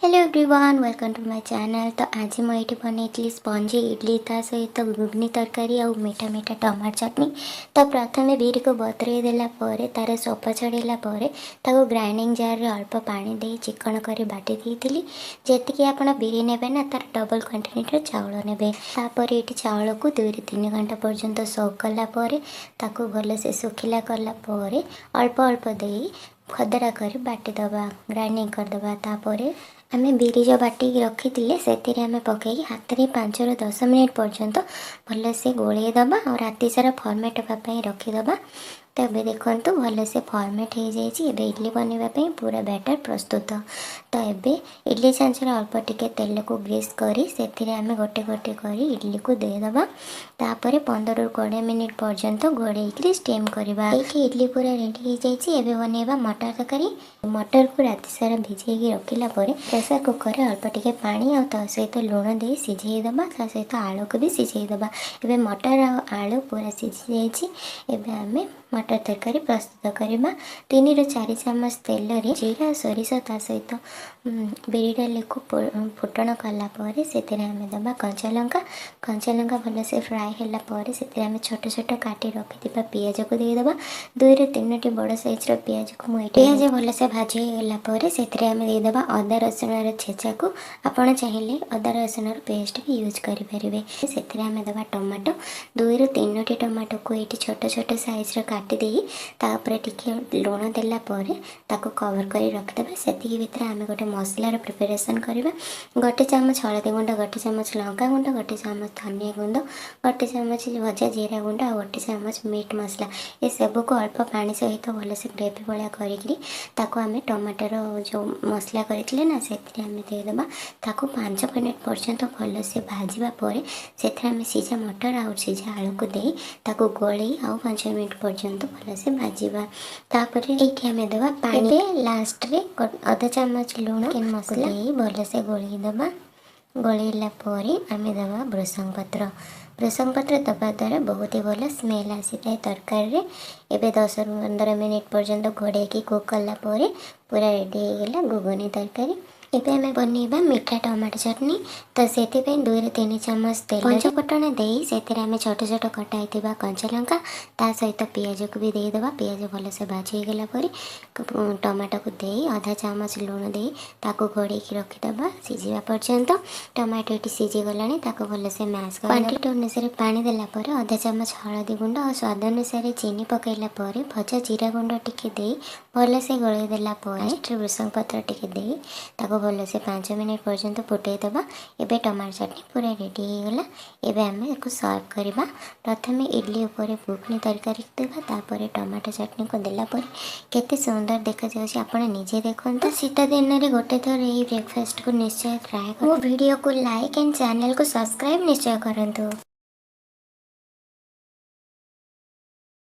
Hello everyone, welcome to my channel। ତ ଆଜି ମୁଁ ଏଇଠି ବନେଇଥିଲି ସ୍ପଞ୍ଜି ଇଡ଼ଲି, ତା ସହିତ ଘୁଗୁନି ତରକାରୀ ଆଉ ମିଠା ମିଠା ଟମାଟୋ ଚଟଣି। ତ ପ୍ରଥମେ ବିରିକୁ ବତୁରେଇ ଦେଲା ପରେ, ତା'ର ଚୋପା ଛଡ଼େଇଲା ପରେ ତାକୁ ଗ୍ରାଇଣ୍ଡିଙ୍ଗ ଜାର୍ରେ ଅଳ୍ପ ପାଣି ଦେଇ ଚିକଣ କରି ବାଟି ଦେଇଥିଲି। ଯେତିକି ଆପଣ ବିରି ନେବେ ନା, ତା'ର ଡବଲ୍ କ୍ୱାଣ୍ଟିଟିର ଚାଉଳ ନେବେ। ତାପରେ ଏଇଠି ଚାଉଳକୁ 2ରୁ 3 ଘଣ୍ଟା ପର୍ଯ୍ୟନ୍ତ ସୋକ୍ କଲା ପରେ, ତାକୁ ଭଲସେ ଶୁଖିଲା କଲା ପରେ ଅଳ୍ପ ଅଳ୍ପ ଦେଇ ଖଦଡ଼ା କରି ବାଟିଦେବା, ଗ୍ରାଇଣ୍ଡିଙ୍ଗ କରିଦେବା। ତାପରେ ଆମେ ବିରି ଯେଉଁ ବାଟିକି ରଖିଥିଲେ, ସେଥିରେ ଆମେ ପକାଇକି ହାତରେ 5ରୁ 10 ମିନିଟ୍ ପର୍ଯ୍ୟନ୍ତ ଭଲସେ ଗୋଳେଇ ଦେବା ଆଉ ରାତି ସାରା ଫର୍ମେଣ୍ଟ ହେବା ପାଇଁ ରଖିଦେବା। ତ ଏବେ ଦେଖନ୍ତୁ, ଭଲସେ ଫର୍ମେଣ୍ଟ ହେଇଯାଇଛି। ଏବେ ଇଡ଼ଲି ବନେଇବା ପାଇଁ ପୁରା ବ୍ୟାଟର୍ ପ୍ରସ୍ତୁତ। ତ ଏବେ ଇଡ଼ଲି ଛାଞ୍ଚରେ ଅଳ୍ପ ଟିକେ ତେଲକୁ ଗ୍ରୀସ୍ କରି ସେଥିରେ ଆମେ ଗୋଟେ ଗୋଟେ କରି ଇଡ଼ଲିକୁ ଦେଇଦେବା। ତାପରେ 15ରୁ 20 ମିନିଟ୍ ପର୍ଯ୍ୟନ୍ତ ଘୋଡ଼େଇକିରି ଷ୍ଟିମ୍ କରିବା। ଏଇଠି ଇଡ଼ଲି ପୁରା ରେଡ଼ି ହେଇଯାଇଛି। ଏବେ ବନେଇବା ମଟର ତରକାରୀ। ମଟରକୁ ରାତି ସାରା ଭିଜେଇକି ରଖିଲା ପରେ ପ୍ରେସର କୁକରରେ ଅଳ୍ପ ଟିକେ ପାଣି ଆଉ ତା ସହିତ ଲୁଣ ଦେଇ ସିଝେଇ ଦେବା। ତା ସହିତ ଆଳୁକୁ ବି ସିଝେଇ ଦେବା। ଏବେ ମଟର ଆଉ ଆଳୁ ପୁରା ସିଝି ଯାଇଛି। ଏବେ ଆମେ ମଟର ତରକାରୀ ପ୍ରସ୍ତୁତ କରିବା। 3ରୁ 4 ଚାମଚ ତେଲରେ ଜିରା, ସୋରିଷ, ତା ସହିତ ବିରି ଡାଲିକୁ ଫୁଟଣ କଲା ପରେ ସେଥିରେ ଆମେ ଦେବା କଞ୍ଚା ଲଙ୍କା। କଞ୍ଚା ଲଙ୍କା ଭଲସେ ଫ୍ରାଏ ହେଲା ପରେ ସେଥିରେ ଆମେ ଛୋଟ ଛୋଟ କାଟି ରଖିଥିବା ପିଆଜକୁ ଦେଇଦେବା। 2ରୁ 3ଟି ବଡ଼ ସାଇଜ୍ର ପିଆଜକୁ ମୁଁ ଏଇଠି। ପିଆଜ ଭଲସେ ଭାଜି ହେଇଗଲା ପରେ ସେଥିରେ ଆମେ ଦେଇଦେବା ଅଦା ରସୁଣର ଛେଚାକୁ। ଆପଣ ଚାହିଁଲେ ଅଦା ରସୁଣର ପେଷ୍ଟ ବି ୟୁଜ୍ କରିପାରିବେ। ସେଥିରେ ଆମେ ଦେବା ଟମାଟୋ। 2ରୁ 3ଟି ଟମାଟୋକୁ ଏଇଠି ଛୋଟ ଛୋଟ ସାଇଜ୍ର କାଟି ଦେଇ ତା ଉପରେ ଟିକେ ଲୁଣ ଦେଲା ପରେ ତାକୁ କଭର୍ କରି ରଖିଦେବା। ସେତିକି ଭିତରେ ଆମେ ଗୋଟେ ମସଲାର ପ୍ରିପାରେସନ୍ କରିବା। 1 ଚାମଚ ହଳଦୀ ଗୁଣ୍ଡ, 1 ଚାମଚ ଲଙ୍କା ଗୁଣ୍ଡ, 1 ଚାମଚ ଧନିଆ ଗୁଣ୍ଡ, 1 ଚାମଚ ଭଜା ଜିରା ଗୁଣ୍ଡ ଆଉ 1 ଚାମଚ ମିଟ୍ ମସଲା, ଏସବୁକୁ ଅଳ୍ପ ପାଣି ସହିତ ଭଲସେ ଗ୍ରେଭି ଭଳିଆ କରିକିରି ତାକୁ ଆମେ ଟମାଟୋର ଯେଉଁ ମସଲା କରିଥିଲେ ନା, ସେଥିରେ ଆମେ ଦେଇଦେବା। ତାକୁ 5 ମିନିଟ୍ ପର୍ଯ୍ୟନ୍ତ ଭଲସେ ଭାଜିବା ପରେ ସେଥିରେ ଆମେ ସିଝା ମଟର ଆଉ ସିଝା ଆଳୁକୁ ଦେଇ ତାକୁ ଗୋଳେଇ ଆଉ 5 ମିନିଟ୍ ପର୍ଯ୍ୟନ୍ତ ଭଲସେ ଭାଜିବା। ତାପରେ ଏଇଠି ଆମେ ଦେବା ପାଣି। ଏବେ ଲାଷ୍ଟରେ ଅଧ ଚାମଚ ଲୁଣ, ଚିକେନ୍ ମସଲା ଦେଇ ଭଲସେ ଗୋଳେଇ ଦେବା। ଗୋଳେଇଲା ପରେ ଆମେ ଦେବା ଭୃସଙ୍ଗ ପତ୍ର। ଭୃସଙ୍ଗ ପତ୍ର ଦେବା ଦ୍ୱାରା ବହୁତ ହି ଭଲ ସ୍ମେଲ୍ ଆସିଥାଏ ତରକାରୀରେ। ଏବେ 10ରୁ 15 ମିନିଟ୍ ପର୍ଯ୍ୟନ୍ତ ଘୋଡ଼େଇକି କୁକ୍ କଲା ପରେ ପୁରା ରେଡ଼ି ହେଇଗଲା ଘୁଗୁନି ତରକାରୀ। ଏବେ ଆମେ ବନେଇବା ମିଠା ଟମାଟୋ ଚଟଣି। ତ ସେଥିପାଇଁ 2ରୁ 3 ଚାମଚ ତେଲ, ପଞ୍ଚଫୁଟଣ ଦେଇ ସେଥିରେ ଆମେ ଛୋଟ ଛୋଟ କଟା ହେଇଥିବା କଞ୍ଚା ଲଙ୍କା, ତା ସହିତ ପିଆଜକୁ ବି ଦେଇଦେବା। ପିଆଜ ଭଲସେ ଭାଜି ହେଇଗଲା ପରେ ଟମାଟୋକୁ ଦେଇ ଅଧା ଚାମଚ ଲୁଣ ଦେଇ ତାକୁ ଘୋଡ଼େଇକି ରଖିଦେବା ସିଝିବା ପର୍ଯ୍ୟନ୍ତ। ଟମାଟୋ ଏଠି ସିଝିଗଲାଣି, ତାକୁ ଭଲସେ ମ୍ୟାସ୍ କରି କ୍ୱାଣ୍ଟିଟି ଅନୁସାରେ ପାଣି ଦେଲା ପରେ ଅଧା ଚାମଚ ହଳଦୀ ଗୁଣ୍ଡ ଆଉ ସ୍ୱାଦ ଅନୁସାରେ ଚିନି ପକାଇଲା ପରେ ଭଜା ଜିରା ଗୁଣ୍ଡ ଟିକେ ଦେଇ ଭଲସେ ଗୋଳେଇ ଦେଲା ପରେ ଭୃସଙ୍ଗ ପତ୍ର ଟିକେ ଦେଇ ତାକୁ ଭଲସେ 5 ମିନିଟ୍ ପର୍ଯ୍ୟନ୍ତ ଫୁଟେଇ ଦେବା। ଏବେ ଟମାଟୋ ଚଟଣି ପୁରା ରେଡ଼ି ହେଇଗଲା। ଏବେ ଆମେ ତାକୁ ସର୍ଭ କରିବା। ପ୍ରଥମେ ଇଡ଼ଲି ଉପରେ ଘୁଗୁନି ତରକାରୀ ଦେବା, ତାପରେ ଟମାଟୋ ଚଟଣିକୁ ଦେଲା ପରେ କେତେ ସୁନ୍ଦର ଦେଖାଯାଉଛି, ଆପଣ ନିଜେ ଦେଖନ୍ତୁ। ଶୀତ ଦିନରେ ଗୋଟେ ଥର ଏଇ ବ୍ରେକଫାଷ୍ଟକୁ ନିଶ୍ଚୟ ଟ୍ରାଏ। ମୋ ଭିଡ଼ିଓକୁ ଲାଇକ୍ ଆଣ୍ଡ ଚ୍ୟାନେଲକୁ ସବସ୍କ୍ରାଇବ୍ ନିଶ୍ଚୟ କରନ୍ତୁ।